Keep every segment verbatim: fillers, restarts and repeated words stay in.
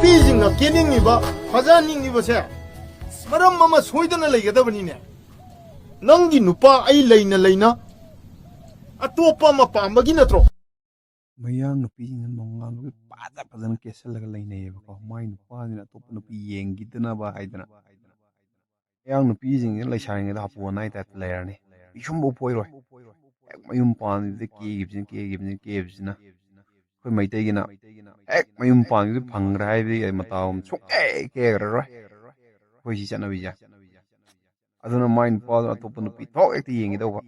ꯅꯨꯄꯤꯁꯤꯡꯅ ꯀꯦꯅꯤꯡꯉꯤꯕ, ꯐꯖꯍꯟꯅꯤꯡꯉꯤꯕꯁꯦ ꯃꯔꯝ ꯑꯃ ꯁꯣꯏꯗꯅ ꯂꯩꯒꯗꯕꯅꯤꯅꯦ꯫ ꯅꯪꯒꯤ ꯅꯨꯄꯥ ꯑꯩ ꯂꯩꯅ ꯂꯩꯅ ꯑꯇꯣꯞꯄ ꯑꯃ ꯄꯥꯝꯕꯒꯤ ꯅꯠꯇ꯭ꯔꯣ? ꯃꯌꯥꯡ ꯅꯨꯄꯤꯁꯤꯡꯁꯤꯅ ꯅꯣꯡꯉꯥꯟꯕꯒꯤ ꯐꯖ ꯐꯖꯅ ꯀꯦꯁꯜꯂꯒ ꯂꯩꯅꯩꯌꯦꯕꯀꯣ꯫ ꯃꯥꯏ ꯅꯨꯄꯥꯁꯤꯅ ꯑꯇꯣꯞꯄ ꯅꯨꯄꯤ ꯌꯦꯡꯈꯤꯗꯅꯕ ꯍꯥꯏꯗꯅ꯫ ꯃꯌꯥꯡ ꯅꯨꯄꯤꯁꯤꯡꯁꯤꯅ ꯂꯩꯁꯥꯔꯤꯉꯩꯗ ꯍꯥꯄꯨ ꯑꯅꯥꯏ ꯇꯥꯏꯞꯇ ꯂꯩꯔꯅꯤ꯫ ꯄꯤꯁꯨꯝꯐꯥꯎ ꯐꯣꯏꯔꯣꯏ꯫ ꯍꯦꯛ ꯃꯌꯨꯝ ꯄꯥꯟꯕꯗ ꯀꯦꯈꯤꯕꯁꯤꯅ, ꯀꯦꯈꯤꯕꯁꯤꯅ, ꯀꯦꯈꯤꯕꯁꯤꯅ꯫ ꯑꯩꯈꯣꯏ ꯃꯩꯇꯩꯒꯤꯅ ꯍꯦꯛ ꯃꯌꯨꯝ ꯄꯥꯟꯕꯗ ꯐꯪꯈ꯭ꯔꯦ ꯍꯥꯏꯕꯗꯤ ꯃꯇꯥꯒꯨꯝ ꯁꯨꯡꯀꯦ ꯀꯦꯈ꯭ꯔꯔꯣꯏ꯫ ꯑꯩꯈꯣꯏ ꯁꯤ ꯆꯠꯅꯕꯤꯁꯦ꯫ ꯑꯗꯨꯅ ꯃꯥꯏ ꯅꯨꯄꯥꯗꯨꯅ ꯑꯇꯣꯞꯄ ꯅꯨꯄꯤ ꯊꯣꯛ ꯍꯦꯛꯇ ꯌꯦꯡꯒꯦ ꯇꯧꯕ꯫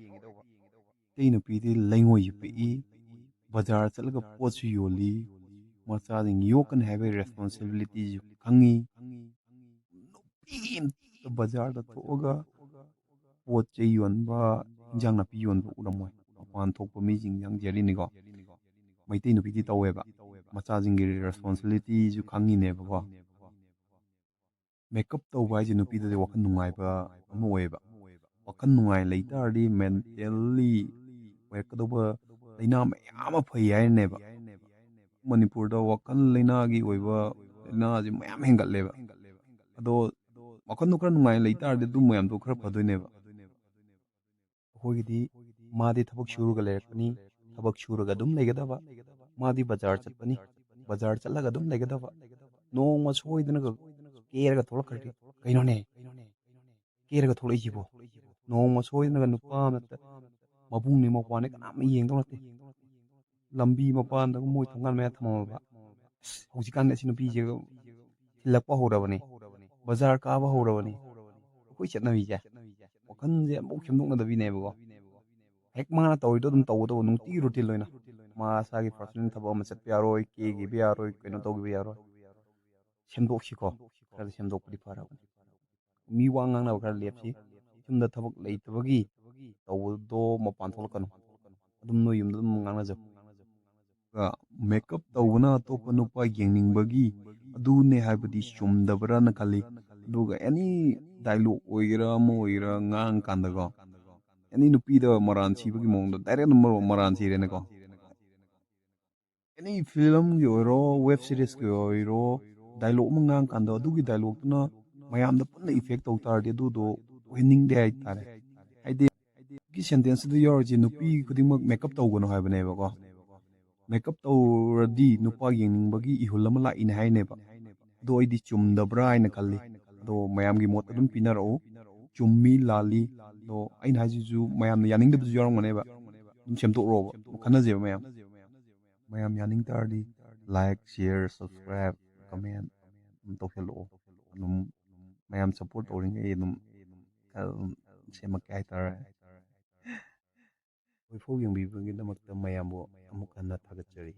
ꯃꯩꯇꯩ ꯅꯨꯄꯤꯗꯤ ꯂꯩꯉꯣꯏꯁꯨ ꯄꯤꯛꯏ, ꯕꯖꯥꯔ ꯆꯠꯂꯒ ꯄꯣꯠꯁꯨ ꯌꯣꯜꯂꯤ, ꯃꯆꯥꯁꯤꯡ ꯌꯣꯛꯀꯅꯤ ꯍꯥꯏꯕꯒꯤ ꯔꯦꯁꯄꯣꯟꯁꯤꯕꯤꯂꯤꯇꯤꯁꯨ ꯈꯪꯉꯤ꯫ ꯅꯨꯄꯤ ꯑꯃꯇ ꯕꯖꯥꯔꯗ ꯊꯣꯛꯑꯒ ꯄꯣꯠ ꯆꯩ ꯌꯣꯟꯕ, ꯏꯟꯖꯥꯡ ꯅꯥꯄꯤ ꯌꯣꯟꯕ ꯎꯔꯝꯃꯣꯏ꯫ ꯃꯄꯥꯟ ꯊꯣꯛꯄ ꯃꯤꯁꯤꯡ ꯌꯥꯝ ꯌꯦꯜꯂꯤꯅꯤꯀꯣ꯫ ꯃꯩꯇꯩ ꯅꯨꯄꯤꯗꯤ ꯇꯧꯋꯦꯕ, ꯃꯆꯥꯁꯤꯡꯒꯤ ꯔꯦꯁꯄꯣꯟꯁꯤꯕꯤꯂꯤꯇꯤꯁꯨ ꯈꯪꯉꯤꯅꯦꯕꯀꯣ꯫ ꯃꯦꯀꯞ ꯇꯧꯕ ꯍꯥꯏꯁꯦ ꯅꯨꯄꯤꯗꯗꯤ ꯋꯥꯈꯜ ꯅꯨꯡꯉꯥꯏꯕ ꯑꯃ ꯑꯣꯏꯌꯦꯕ꯫ ꯋꯥꯈꯜ ꯅꯨꯡꯉꯥꯏ ꯂꯩ ꯇꯥꯔꯗꯤ ꯃꯦꯟꯇꯦꯜꯂꯤ ꯑꯣꯏꯔꯛꯀꯗꯧꯕ ꯂꯥꯏꯅꯥ ꯃꯌꯥꯝ ꯑꯃ ꯐꯩ ꯍꯥꯏꯔꯤꯅꯦꯕ꯫ ꯃꯅꯤꯄꯨꯔꯗ ꯋꯥꯈꯜ ꯂꯥꯏꯅꯥꯒꯤ ꯑꯣꯏꯕ ꯂꯥꯏꯅꯥꯁꯦ ꯃꯌꯥꯝ ꯍꯦꯟꯒꯠꯂꯦꯕ꯫ ꯑꯗꯣ ꯋꯥꯈꯜꯗꯣ ꯈꯔ ꯅꯨꯡꯉꯥꯏꯅ ꯂꯩ ꯇꯥꯔꯗꯤ ꯑꯗꯨ ꯃꯌꯥꯝꯗꯣ ꯈꯔ ꯐꯗꯣꯏꯅꯦꯕ꯫ ꯑꯩꯈꯣꯏꯒꯤꯗꯤ ꯃꯥꯗꯤ ꯊꯕꯛ ꯁꯨꯔꯒ ꯂꯩꯔꯛꯄꯅꯤ, ꯊꯕꯛ ꯁꯨꯔꯒ ꯑꯗꯨꯝ ꯂꯩꯒꯗꯕ꯫ ꯃꯥꯗꯤ ꯕꯖꯥꯔ ꯆꯠꯄꯅꯤ, ꯕꯖꯥꯔ ꯆꯠꯂꯒ ꯑꯗꯨꯝ ꯂꯩꯒꯗꯕ꯫ ꯅꯣꯡꯃ ꯁꯣꯏꯗꯅꯒ ꯀꯦꯔꯒ ꯊꯣꯛꯂꯛꯈ꯭ꯔꯗꯤ ꯀꯩꯅꯣꯅꯦ? ꯀꯦꯔꯒ ꯊꯣꯛꯂꯛꯏꯁꯤꯕꯣ? ꯅꯣꯡꯃ ꯁꯣꯏꯗꯅꯒ ꯅꯨꯄꯥ ꯑꯃꯅ ꯃꯕꯨꯡꯅꯦ ꯃꯧꯄ꯭ꯋꯥꯅꯦ ꯀꯅꯥꯝ ꯌꯦꯡꯗꯧ ꯅꯠꯇꯦ꯫ ꯂꯝꯕꯤ ꯃꯄꯥꯟꯗꯒ ꯃꯣꯏ ꯊꯣꯡꯒꯥꯟ ꯃꯌꯥ ꯊꯝꯃꯝꯃꯕ, "ꯑꯁ, ꯍꯧꯖꯤꯛꯀꯥꯟꯗꯤ ꯑꯁꯤ ꯅꯨꯄꯤꯁꯦ ꯊꯤꯜꯂꯛꯄ ꯍꯧꯔꯕꯅꯤ, ꯕꯖꯥꯔ ꯀꯥꯕ ꯍꯧꯔꯕꯅꯤ", ꯑꯩꯈꯣꯏ ꯆꯠꯅꯕꯤꯁꯦ꯫ ꯋꯥꯈꯜꯁꯦ ꯑꯃꯨꯛ ꯁꯦꯝꯗꯣꯛꯅꯗꯕꯤꯅꯦꯕꯀꯣ꯫ ꯍꯦꯛ ꯃꯥꯅ ꯇꯧꯔꯤꯗꯣ ꯑꯗꯨꯝ ꯇꯧꯒꯗꯧꯕ, ꯅꯨꯡꯇꯤꯒꯤ ꯔꯨꯇꯤꯟ ꯑꯣꯏꯅ꯫ ꯃꯥ ꯃꯁꯥꯒꯤ ꯄꯥꯔꯁꯣꯅꯦꯜ ꯊꯕꯛ ꯑꯃ ꯆꯠꯄ ꯌꯥꯔꯣꯏ, ꯀꯦꯈꯤꯕ ꯌꯥꯔꯣꯏ, ꯀꯩꯅꯣ ꯇꯧꯈꯤꯕ ꯌꯥꯔꯣꯏ꯫ ꯁꯦꯝꯗꯣꯛꯁꯤꯀꯣ, ꯈꯔꯗꯤ ꯁꯦꯝꯗꯣꯛꯄꯗꯤ ꯐꯔꯕꯅꯤ꯫ ꯃꯤ ꯋꯥ ꯉꯥꯡꯅꯕ ꯈꯔ ꯂꯦꯞꯁꯤ꯫ ꯌꯨꯝꯗ ꯊꯕꯛ ꯂꯩꯇꯕꯒꯤ ꯇꯧꯕꯗꯣ ꯃꯄꯥꯟ ꯊꯣꯛꯂꯛꯀꯅꯨ꯫ ꯑꯗꯨꯝ ꯅꯣꯏ ꯌꯨꯝꯗ ꯑꯗꯨꯝ ꯉꯥꯡꯅꯖꯧ꯫ ꯃꯦꯀꯞ ꯇꯧꯕꯅ ꯑꯇꯣꯞꯄ ꯅꯨꯄꯥ ꯌꯦꯡꯅꯤꯡꯕꯒꯤ ꯑꯗꯨꯅꯦ ꯍꯥꯏꯕꯗꯤ ꯆꯨꯝꯗꯕ꯭ꯔꯥꯅ ꯈꯜꯂꯤ꯫ ꯑꯗꯨꯒ ꯑꯦꯅꯤ ꯗꯥꯏꯂꯣꯛ ꯑꯣꯏꯒꯦꯔꯥ ꯑꯃ ꯑꯣꯏꯒꯦꯔꯥ ꯉꯥꯡ ꯀꯥꯟꯗꯀꯣ, ꯑꯦꯅꯤ ꯅꯨꯄꯤꯗ ꯃꯔꯥꯟ ꯁꯤꯕꯒꯤ ꯃꯑꯣꯡꯗ ꯗꯥꯏꯔꯦꯛ ꯃꯔꯣꯟ ꯃꯔꯥꯟ ꯁꯤꯔꯦꯅꯦꯀꯣ꯫ ꯑꯦꯅꯤ ꯐꯤꯂꯝꯒꯤ ꯑꯣꯏꯔꯣ, ꯋꯦꯕ ꯁꯤꯔꯤꯁꯀꯤ ꯑꯣꯏꯔꯣ, ꯗꯥꯏꯂꯣꯛ ꯑꯃ ꯉꯥꯡꯀꯥꯟꯗ ꯑꯗꯨꯒꯤ ꯗꯥꯏꯂꯣꯛꯇꯨꯅ ꯃꯌꯥꯝꯗ ꯄꯨꯟꯅ ꯏꯐꯦꯛ ꯇꯧ ꯇꯥꯔꯗꯤ ꯑꯗꯨꯗꯣ ꯑꯣꯏꯍꯟꯅꯤꯡꯗꯦ ꯍꯥꯏꯇꯥꯔꯦ꯫ ꯍꯥꯏꯗꯤ ꯁꯦꯟꯇꯦꯟꯁꯇꯨꯗ ꯌꯥꯎꯔꯤꯁꯦ ꯅꯨꯄꯤ ꯈꯨꯗꯤꯡꯃꯛ ꯃꯦꯀꯞ ꯇꯧꯒꯅꯨ ꯍꯥꯏꯕꯅꯦꯕꯀꯣ꯫ ꯃꯦꯀꯞ ꯇꯧꯔꯗꯤ ꯅꯨꯄꯥ ꯌꯦꯡꯅꯤꯡꯕꯒꯤ ꯏꯍꯨꯜ ꯑꯃ ꯂꯥꯛꯏꯅꯦ ꯍꯥꯏꯅꯦꯕ꯫ ꯑꯗꯣ ꯑꯩꯗꯤ ꯆꯨꯝꯗꯕ꯭ꯔꯥ ꯍꯥꯏꯅ ꯈꯜꯂꯤ꯫ ꯑꯗꯣ ꯃꯌꯥꯝꯒꯤ ꯃꯣꯠ ꯑꯗꯨꯝ ꯄꯤꯅꯔꯛꯎ꯫ ꯆꯨꯝꯃꯤ ꯂꯥꯜꯂꯤ꯫ ꯑꯗꯣ ꯑꯩꯅ ꯍꯥꯏꯁꯤꯁꯨ ꯃꯌꯥꯝꯅ ꯌꯥꯅꯤꯡꯗꯕꯁꯨ ꯌꯥꯎꯔꯝꯒꯅꯦꯕ꯫ ꯑꯗꯨꯝ ꯁꯦꯝꯗꯣꯛꯎꯔꯣꯕ꯫ ꯑꯗꯨꯝ ꯈꯟꯅꯁꯦꯕ ꯃꯌꯥꯝ꯫ ꯃꯌꯥꯝ ꯌꯥꯅꯤꯡ ꯇꯥꯔꯗꯤ like, share, subscribe, comment ꯑꯗꯨꯝ ꯇꯧꯁꯜꯂꯛꯑꯣ꯫ ꯑꯗꯨꯝ ꯃꯌꯥꯝ ꯁꯞꯄꯣꯔꯠ ꯇꯧꯔꯤꯉꯩ ꯑꯗꯨꯝ ꯈꯔ ꯑꯗꯨꯝ ꯁꯦꯝꯃꯛꯀꯦ ꯍꯥꯏꯇꯥꯔꯦ꯫ ꯍꯧꯖꯤꯛꯐꯥꯎ ꯌꯦꯡꯕꯤꯕꯒꯤꯗꯃꯛꯇ ꯃꯌꯥꯝꯕꯨ ꯑꯃꯨꯛ ꯍꯟꯅ ꯊꯥꯒꯠꯆꯔꯤ꯫